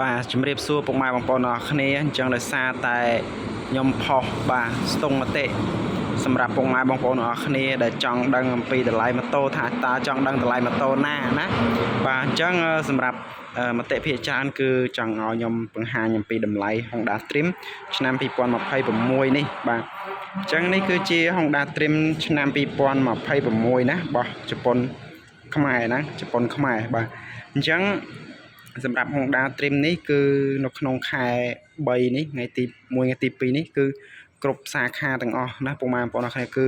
បាទជំរាបសួរពុកម៉ែបងប្អូនអរគ្នាអញ្ចឹងដោយសារតែខ្ញុំផុសបាទស្ទង់មតិសម្រាប់ពុកម៉ែបងប្អូនអរគ្នាដែលចង់ដឹងអំពីតម្លៃម៉ូតូថាតើចង់ដឹងតម្លៃម៉ូតូណាណាបាទអញ្ចឹងសម្រាប់មតិភាគច្រើនគឺចង់ឲ្យខ្ញុំបង្ហាញអំពីតម្លៃ Honda Stream ឆ្នាំ2026នេះបាទអញ្ចឹងនេះគឺជា Honda Stream ឆ្នាំ2026ណារបស់ជប៉ុនខ្មែរណាជប៉ុនខ្មែរបាទអញ្ចឹង សម្រាប់ Honda Dream នេះគឺនៅក្នុងខែ3នេះថ្ងៃទី1ថ្ងៃទី2នេះគឺគ្រប់សាខាទាំងអស់ណាពុកម៉ែបងប្អូនអរគ្នាគឺ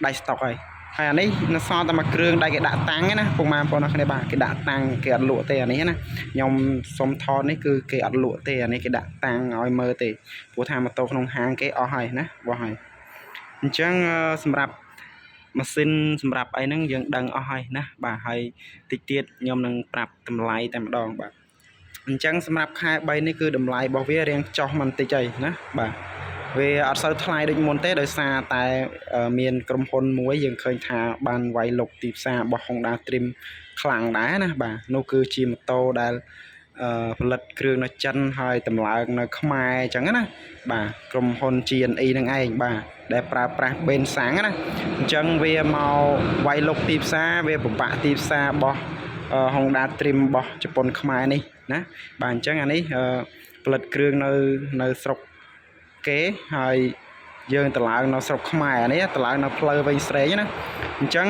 ដាច់ស្តុកហើយហើយអានេះនៅសល់តែមួយគ្រឿងដែលគេដាក់តាំងណាពុកម៉ែបងប្អូនអរគ្នាបាទគេដាក់តាំងគេអត់លក់ទេអានេះណាខ្ញុំសុំថតនេះគឺគេអត់លក់ទេអានេះគេដាក់តាំងឲ្យមើលទេព្រោះថាម៉ូតូក្នុងហាងគេអស់ហើយណាបោះហើយអញ្ចឹងសម្រាប់ម៉ាស៊ីនសម្រាប់អីហ្នឹងយើងដឹងអស់ហើយណាបាទហើយតិចទៀតខ្ញុំនឹងប្រាប់តម្លៃតែម្ដងបាទអញ្ចឹងសម្រាប់ខែ3នេះគឺតម្លៃរបស់វារៀងចុះមិនតិចអីណាបាទវាអត់សូវថ្លៃដូចមុនទេដោយសារតែមានក្រុមហ៊ុនមួយយើងឃើញថាបានវាយលុកទីផ្សាររបស់ Honda Dream ខ្លាំងដែរណាបាទនោះគឺជាម៉ូតូដែលផលិតគ្រឿងនៅចិនហើយតម្លើងនៅខ្មែរអញ្ចឹងណាបាទក្រុមហ៊ុន GNE នឹងឯងបាទដែលប្រើប្រាស់បេនសាំងណាអញ្ចឹងវាមកវាយលុកទីផ្សារវាពិបាកទីផ្សាររបស់ Honda Dream របស់ជប៉ុនខ្មែរនេះណាបាទអញ្ចឹងអានេះផលិតគ្រឿងនៅនៅស្រុកគេហើយយើងតម្លើងនៅស្រុកខ្មែរអានេះតម្លើងនៅផ្លូវវែងស្រេងណាអញ្ចឹង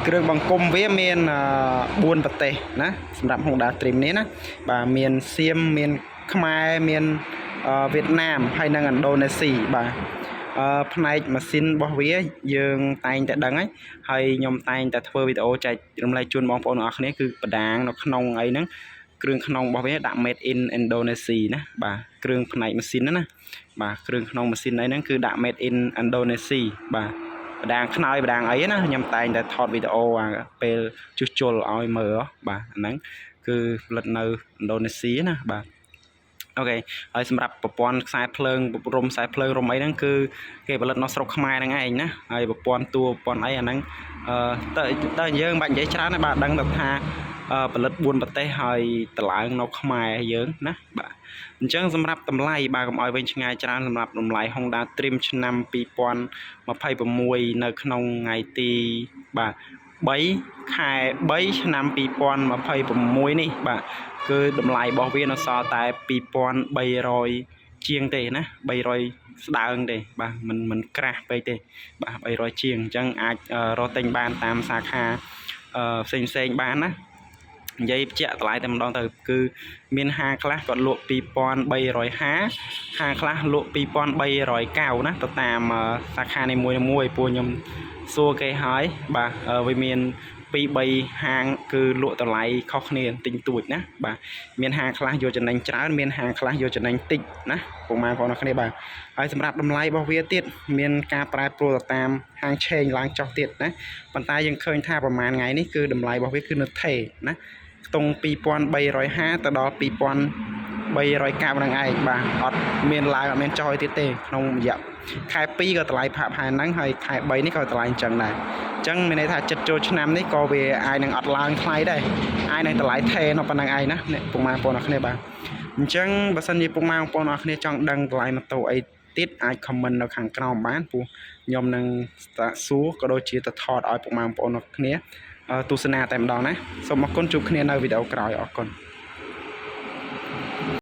គ្រឿងបង្គុំវាមាន4ប្រទេសណាសម្រាប់ Honda Dream នេះណាបាទមានសៀមមានខ្មែរមានវៀតណាមហើយនិងឥណ្ឌូនេស៊ីបាទអឺផ្នែកម៉ាស៊ីនរបស់វាយើងតែងតែដឹងហើយហើយខ្ញុំតែងតែធ្វើវីដេអូចែករំលែកជូនបងប្អូនទាំងអស់គ្នាគឺបដាងនៅក្នុងអីហ្នឹងគ្រឿងក្នុងរបស់វាដាក់ made in Indonesia ណាបាទគ្រឿងផ្នែកម៉ាស៊ីនណាបាទគ្រឿងក្នុងម៉ាស៊ីនអីហ្នឹងគឺដាក់ made in Indonesia បាទបដាងខ្នើយបដាងអីណាខ្ញុំតែងតែថតវីដេអូអាពេលជួសជុលឲ្យមើលបាទអាហ្នឹងគឺផលិតនៅឥណ្ឌូនេស៊ីណាបាទ OK ហើយសម្រាប់ប្រព័ន្ធខ្សែភ្លើងរុំខ្សែភ្លើងរុំអីហ្នឹងគឺគេផលិតនៅស្រុកខ្មែរហ្នឹងឯងណាហើយប្រព័ន្ធតួប្រព័ន្ធអីអាហ្នឹងអឺតើតើយើងមិនបាច់និយាយច្រើនទេបាទដឹងតែថាផលិត4ប្រទេសហើយតម្លើងនៅខ្មែរយើងណាបាទអញ្ចឹងសម្រាប់តម្លៃបាទកុំឲ្យវិញឆ្ងាយច្រើនសម្រាប់តម្លៃ Honda Dream ឆ្នាំ2026នៅក្នុងថ្ងៃទីបាទ3ខែ3ឆ្នាំ2026នេះបាទគឺតម្លៃរបស់វានៅសល់តែ2300ជាងទេណា300ស្ដើងទេបាទមិនមិនក្រាស់ពេកទេបាទ300ជាងអញ្ចឹងអាចរកទិញបានតាមសាខាផ្សេងផ្សេងបានណានិយាយបញ្ជាក់តម្លៃតែម្ដងទៅគឺមានហាងខ្លះគាត់លក់2350ហាងខ្លះលក់2390ណាទៅតាមសាខានីមួយៗពួកខ្ញុំសួរគេហើយបាទវាមាន2 3ហាងគឺលក់តម្លៃខុសគ្នាទិញទួចណាបាទមានហាងខ្លះយកចំណេញច្រើនមានហាងខ្លះយកចំណេញតិចណាពុកម៉ែបងប្អូនគ្នាបាទហើយសម្រាប់តម្លៃរបស់វាទៀតមានការប្រែប្រួលទៅតាមហាងឆេងឡើងចុះទៀតណាប៉ុន្តែយើងឃើញថាប្រហែលថ្ងៃនេះគឺតម្លៃរបស់វាគឺនៅថេណាខ្ទង់2350ទៅដល់2390ហ្នឹងឯងបាទអត់មានឡើងអត់មានចុះអីទៀតទេក្នុងរយៈខែ2ក៏តម្លៃផាកផែនហ្នឹងហើយខែ3នេះក៏តម្លៃអញ្ចឹងដែរអញ្ចឹងមានន័យថាចិត្តចូលឆ្នាំនេះក៏វាអាចនឹងអត់ឡើងថ្លៃដែរអាចនឹងតម្លៃថេនៅប៉ុណ្្នឹងឯងណាអ្នកពុកម៉ែបងប្អូនអរគ្នាបាទអញ្ចឹងបើសិនជាពុកម៉ែបងប្អូនអរគ្នាចង់ដឹងតម្លៃម៉ូតូអីទៀតអាច comment នៅខាងក្រោមបានព្រោះខ្ញុំនឹងសួរក៏ដូចជាទៅថតឲ្យពុកម៉ែបងប្អូនអរគ្នាទស្សនាតែម្ដងណាសូមអរគុណជួបគ្នានៅវីដេអូក្រោយអរគុណ។